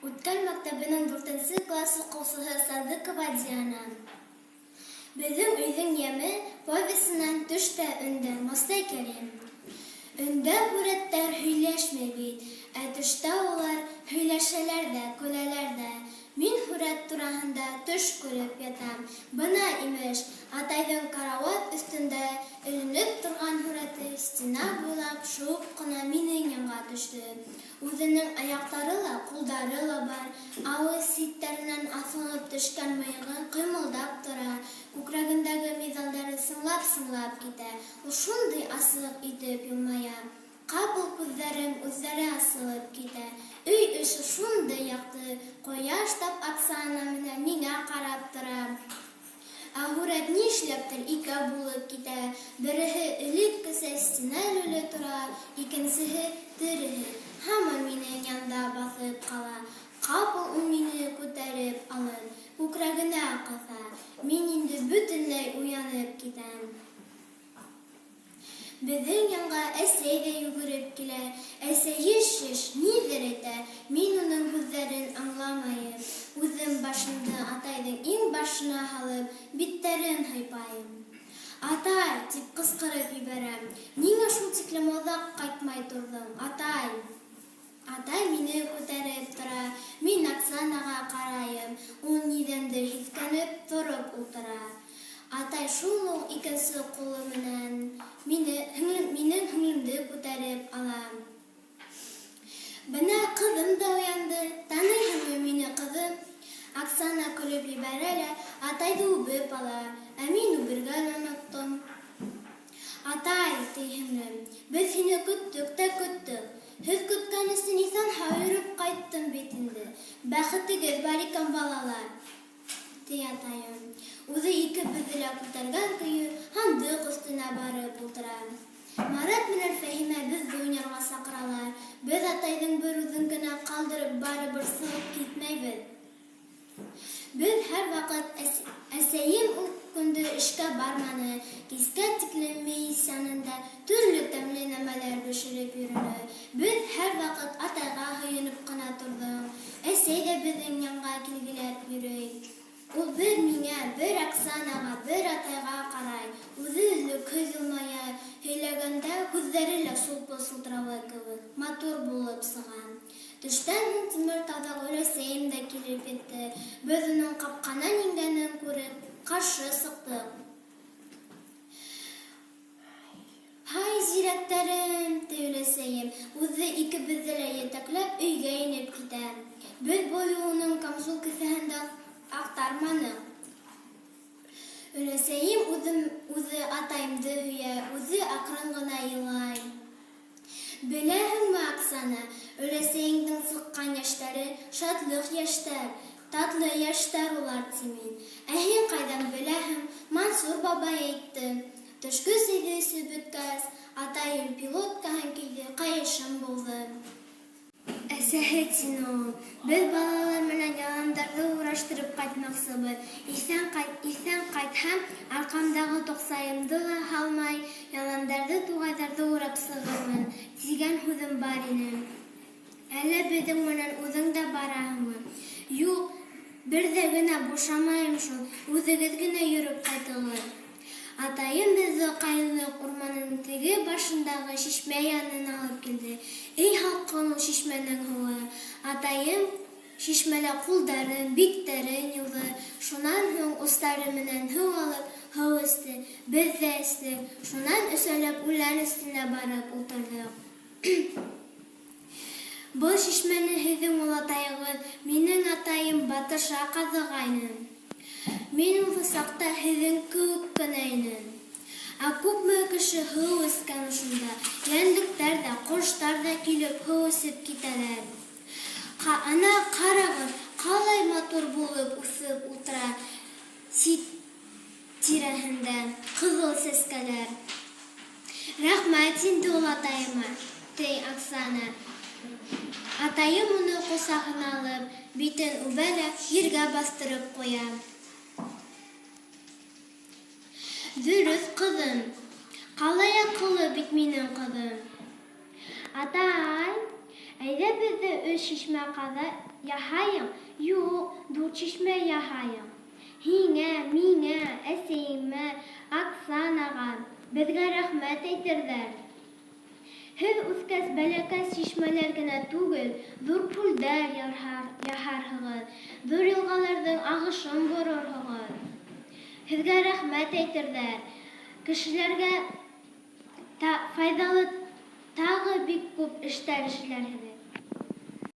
Үткәл мәктәбенең дүртенсе класс уҡыусыһы Садыкова Диана. Беҙҙең өйҙөң йәме повесынан Төштә өндә Мостай Кәрим. Өндә һүрәттәр һөйләшмәй бит, ә төштә улар һөйләшәләр ҙә, көләләр ҙә. Мин һүрәт тураһында төш күреп ятам. Бына, имеш, атайҙың карауат өҫтөндә эленеп торған һүрәте стена буйлап шыуып ҡына минең янға төштө. Үҙенең аяҡтары ла, ҡулдары ла бар, ауыҙ ситтәренән аҫылынып төшкән мыйығы ҡыймылдап тора, күкрәгендәге миҙалдары сыңлап-сыңлап китә, ул шундый асыҡ итеп йылмая. Ҡапыл күҙҙәрем үҙҙәре асылып китә. Өй эсе шундый яҡты, ҡояш тап Оксана менән миңә ҡарап тора. Ә һүрәт нишләптер икәү булып китә, береһе элеккесә стена элүле тора, икенсеһе, тереһе, һаман минең янда баҫып ҡала. Ҡапыл ул мине күтәреп алып, күкрәгенә ҡыҫа. Мин инде бөтөнләй уянып китәм. Беҙҙең янға әсәй ҙә йүгереп килә. Әсәй еш-еш ниҙер әйтә, мин уның һүҙҙәрен аңламайым. Үҙем башымды атайҙың иңбашына һалып, биттәрен һыйпайым. Атай! тип ҡысҡырып ебәрәм. Ниңә шул тиклем оҙаҡ ҡайтмай торҙоң, атай? Атай мине күтәреп тора, мин Оксанаға ҡарайым, ул ниҙәндер һиҫкәнеп тороп ултыра. Атай шул уҡ икенсе ҡулы менән мине, һеңлем, минең һеңлемде күтәреп ала. Бына ҡыҙым да уянды, таныйһыңмы мине, ҡыҙым? Оксана көлөп ебәрә лә атайҙы үбеп ала, ә мин үбергә лә оноттом. Атай, ти һеңлем, беҙ һине көттөк тә көттөк. Һеҙ көткән өсөн иҫән-һау йөрөп ҡайттым бит инде. Бәхетегеҙ бар икән, балалар, ти атайым. Үҙе икебеҙҙе лә күтәргән көйө һандыҡ өҫтөнә барып ултыра. Марат менән Фәһимә беҙҙе уйнарға саҡыралар. Беҙ атайҙың бер үҙен генә ҡалдырып барыбер сығып китмәйбеҙ. Беҙ һәрваҡыт әсәйем ул көндө эшкә барманы, кискә тиклем мейес янында төрлө тәмле нәмәләр бешереп йөрөнө. Беҙ һәрваҡыт атайға һыйынып ҡына торҙоҡ. Әсәй ҙә беҙҙең янға килгеләп йөрөй. Ул бер миңә, бер Оксанаға, бер атайға ҡарай, үҙе өҙлөкһөҙ йылмая, һөйләгәндә һүҙҙәре лә сулпы сылтырауы кеүек матур булып сыға. Төштән һуң Тимер тауҙағы өләсәйем дә килеп етте. Беҙ уның ҡапҡанан ингәнен күреп, ҡаршы сыҡтыҡ. Һай, зирәктәрем, ти өләсәйем, үҙе икебеҙҙе лә етәкләп өйгә инеп китә. Беҙ был юлы уның камзул кеҫәһен дә аҡтарманыҡ. Өләсәйем үҙем, үҙе атайымды һөйә, үҙе аҡрын ғына илай. Беләһеңме, Оксана, өләсәйеңдең сыҡҡан йәштәре шатлыҡ йәштәр, татлы йәштәр улар, ти мин. Ә һин ҡайҙан беләһең, Мансур бабай әйтте. Төшкө сәйҙе эсеп бөткәс, атайым пилоткаһын кейҙе, ҡайышын быуҙы. Әсәһе, тине ул, беҙ балалар менән яландарҙы ураштырып ҡайтмаҡсыбыҙ. Иҫән ҡайт, иҫән ҡайтһам, арҡамдағы тоҡсайымды ла һалмай, яландарҙы, туғайҙарҙы урап сығырмын, тигән һүҙем бар ине. Әллә беҙҙең менән үҙең дә бараһыңмы? Юҡ, бер ҙә генә бушамайым шул, үҙегеҙ генә йөрөп ҡайтығыҙ. Атайым беҙҙе Ҡайынлыҡ урманының теге башындағы шишмә янына алып килде. Эй һалҡын ул шишмәнең һыуы! Атайым шишмәлә ҡулдарын, биттәрен йыуҙы, шунан һуң устары менән һыу алып, һыу эсте, беҙ ҙә эстек, шунан өсәүләп үлән өҫтөнә барып ултырҙыҡ. Был шишмәне һеҙҙең олатайығыҙ, минең атайым Батырша ҡаҙығайны. Мин ул саҡта һеҙҙең кеүек кенә инем. Ә күпме кеше һыу эскән ошонда, йәнлектәр ҙә, ҡоштар ҙа килеп һыу эсеп китәләр. Ҡа, ана, ҡарағыҙ, ҡалай матур булып үҫеп ултыра сит Тирәһендә, ҡыҙыл сәскәләр. Рәхмәт инде олатайыма, ти Оксана. Атайым уны ҡосағына алып, битен үбә лә ергә баҫтырып ҡуя. Дөрөҫ, ҡыҙым. Ҡалай аҡыллы бит минең ҡыҙым. Атай, Әйҙә беҙҙе өс шишмә ҡаҙа яһайың, юҡ, дүрт шишмә яһайың. Һиңә, миңә, әсәйемә, Оксанаға. Беҙгә рәхмәт әйтерҙәр. Һеҙ үҫкәс бәләкәс шишмәләр генә түгел, ҙур күлдәр яһарһығыҙ, ҙур йылғаларҙың ағышын борорһоғоҙ. Һеҙгә рәхмәт әйтерҙәр. Кешеләргә файҙалы тағы бик күп эштәр эшләрһегеҙ.